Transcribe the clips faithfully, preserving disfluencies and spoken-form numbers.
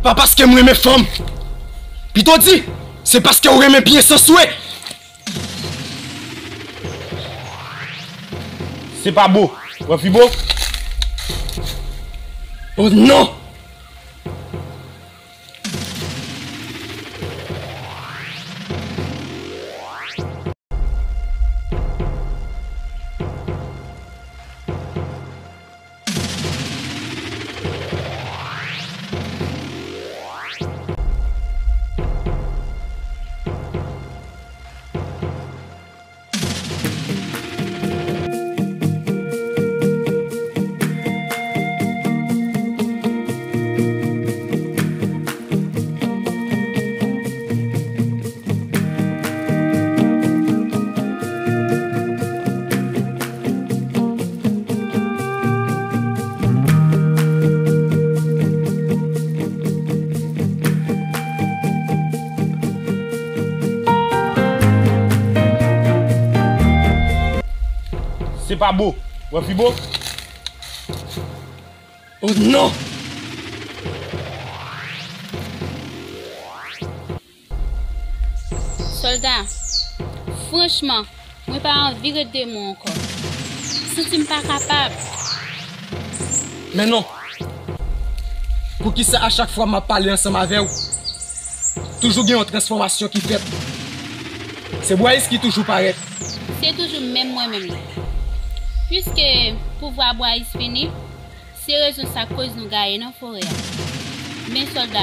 Pa paske m renmen fanm. Pito di, se paske w renmen pye san swe. Se pa bo. Wè fi bo? Oh non! Se pa bo. Wè fi bo? Oh non! Sòlda, franchman, mwen pa anvi ret de mwen ankò. M santi m pa kapab. Men non. Poukisa a chak fwa m ap pale ansanm avè w, toujou gen yon transfòmasyon ki fèt? Se Bwayis ki toujou parèt. Se toujou menm mwen menm nan. Piske pouvwa Bwayis fini, se rezon sa k koz nou gaye nan forè a. Men sòlda,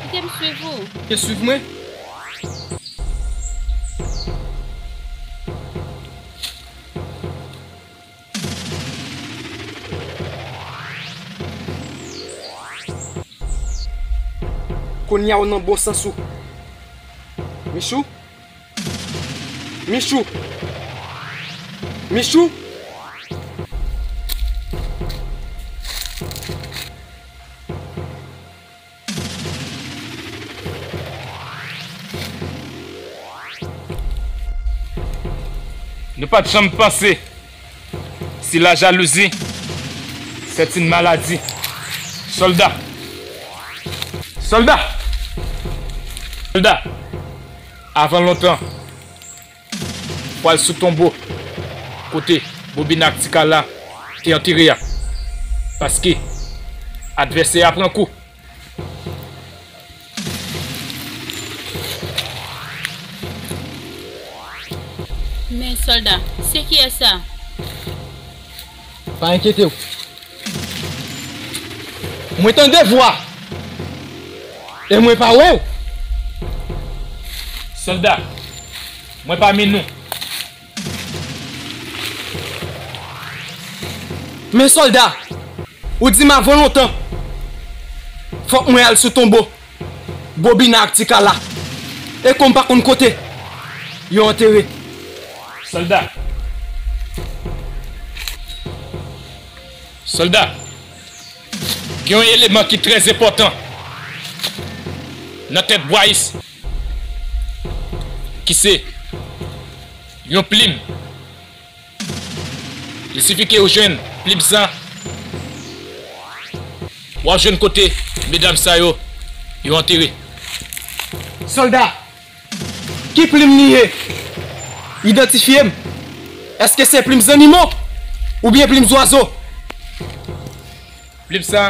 kite m swiv ou. Ke swiv mwen? Kounye a w nan bon sans ou. Michou? Michou! Michou! Nou pa t janm panse si la jalousie c'est une maladie. Sòlda! Sòlda! Sòlda! Avan lontan, pral sou tonbo kote Bobina ak Tikala te antere a. Paske advèsè a pran kou. Men sòlda, se kiyès sa? Pa enkyete w. Mwen tande vwa. E mwen pa wè w. Sòlda, mwen pami nou. Men sòlda, ou di m avan lontan, fòk mwen al sou tonbo Bobina ak Tikala. E kon m pa konn kote yo antere. Sòlda. Sòlda. Gen yon eleman ki trè enpòtan nan tèt Bwayis, ki se yon plim. Li sifi ke ou jwenn plim sa, w ap jwenn kote medam sa yo, yo antere. Sòlda, ki plim li ye? Idantifye m. Èske se plim zannimo oubyen plim zwazo? Plim sa,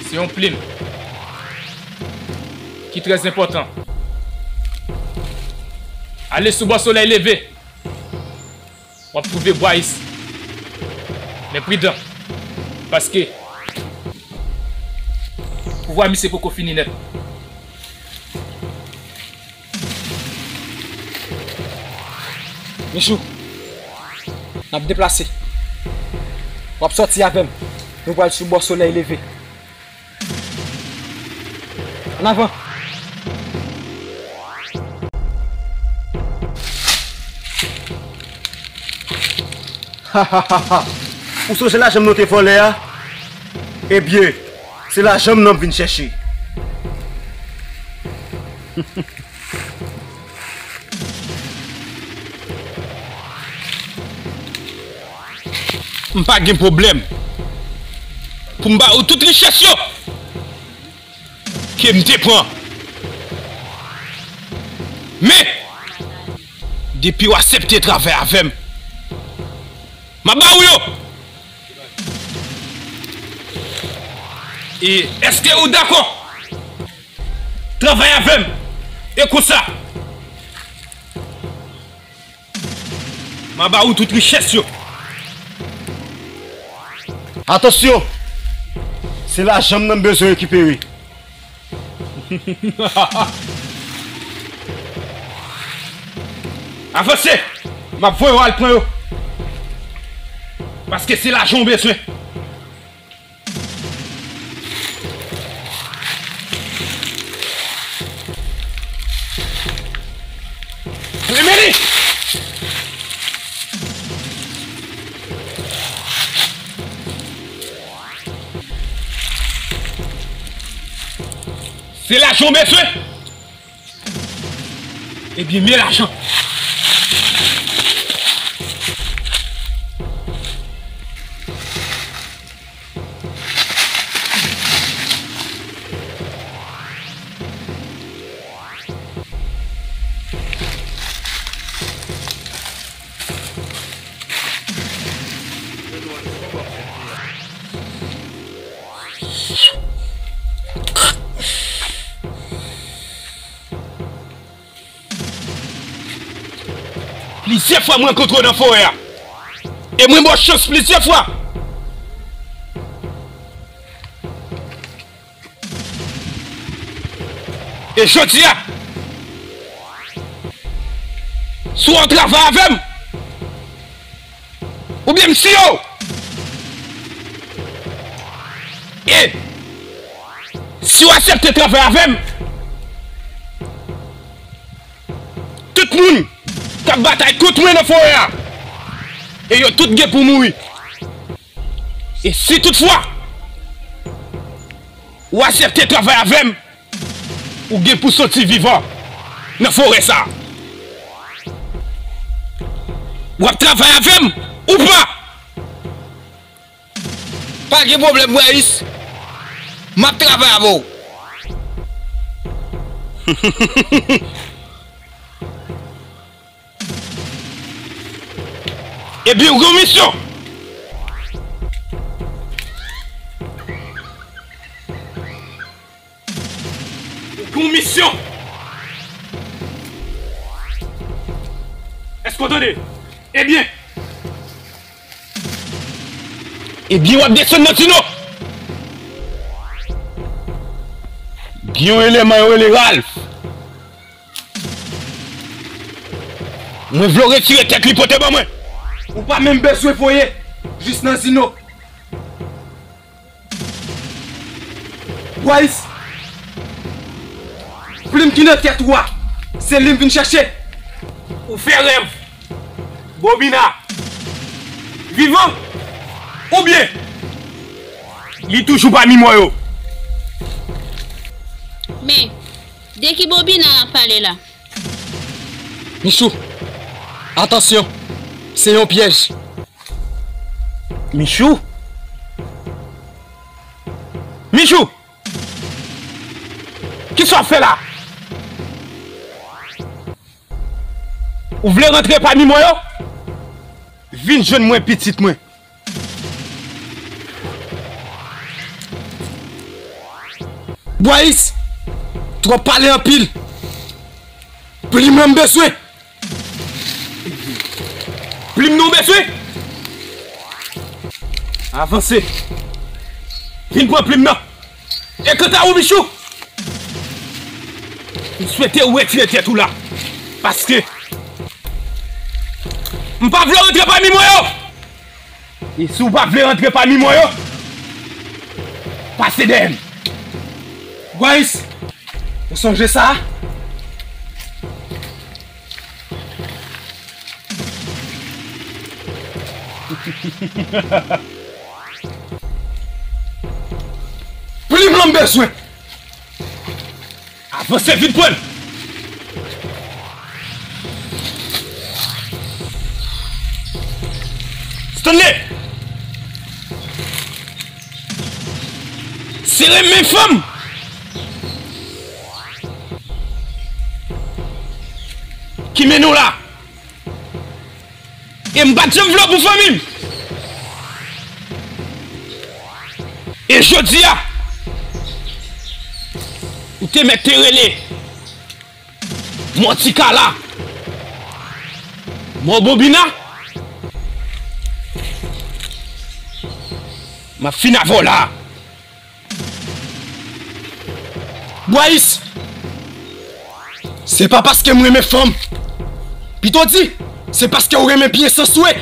se yon plim ki trè enpòtan. Ale sou bò solèy leve. W ap twouve Bwayis. Men pridan, paske pouvwa misye poko fini nèt. Michou, n ap deplase. W ap sòti avè m. Nou pral sou bò solèy leve. Ann avan! Ou sonje lajan m nou te vòlè a? Ebyen, se lajan m nan m vin chèche. M pa gen pwoblèm pou m ba ou tout richès yo. ke m te pran. Men, depi w aksepte travay avè m, m ap ba ou yo. E èske ou dakò travay avè m? E konsa, m a ba ou tout richès yo. Atansyon! Se lajan m nan m bezwen rekipere. Avanse! M ap voye w al pran yo. Paske se lajan w bezwen. Renmen li! Se lajan w bezwen? Ebyen, men lajan. Plizyè fwa m rankontre w nan forè a. E mwen ba w chans plizyè fwa. E jodi a, si w ap travay avè m, oubyen m siye w. E si w aksepte travay avè m, tout moun k ap batay kont mwen nan forè a, e yo tout gen pou mouri. E si toutfwa ou aksepte travay avè m, ou gen pou soti vivan nan forè sa a. W ap travay avè m ou pa? Pa gen pwoblèm, Bwayis. M ap travay avè w. Ebyen, ou gen yon misyon. Ou gen yon misyon. Èske w tande? Ebyen. Ebyen, w ap desann nan Dino. Gen yon eleman yo rele Ralph. Mwen vle w retire tèt li pote ban mwen. Ou pa menm bezwen voye jis nan Dino. Bwayis, plim ki nan tèt ou a, se li m vin chèche. Ou fè rèv. Bobina vivan oubyen li toujou pami mò yo? Men, de ki Bobina n ap pale la? Michou, atansyon, se yon pyèj. Michou? Michou! Kisa w ap fè la? Ou vle rantre pami mò yo? Vin jwenn mwen, pitit mwen. Bwayis, twòp pale anpil. Plim lan m bezwen. Plim nan w bezwen? Avanse. Vin pran plim nan. E kanta ou, Michou, m swete ou retire tèt ou la. Paske m pa vle w rantre pami mò yo. E si w pa vle rantre pami mò yo, pase dèyè m. Bwayis, ou sonje sa? Plim lan m bezwen. Avanse vit pran l. Stanley! Sere men fanm! ki mennen w la. E m pa t janm vle w pou fanmi m. E jodi a, ou te mèt te rele Mòtikala, Mòbobina. M ap fin avè w la. Bwayis, se pa paske m renmen fanm. Pito di, se paske w renmen byen san swe.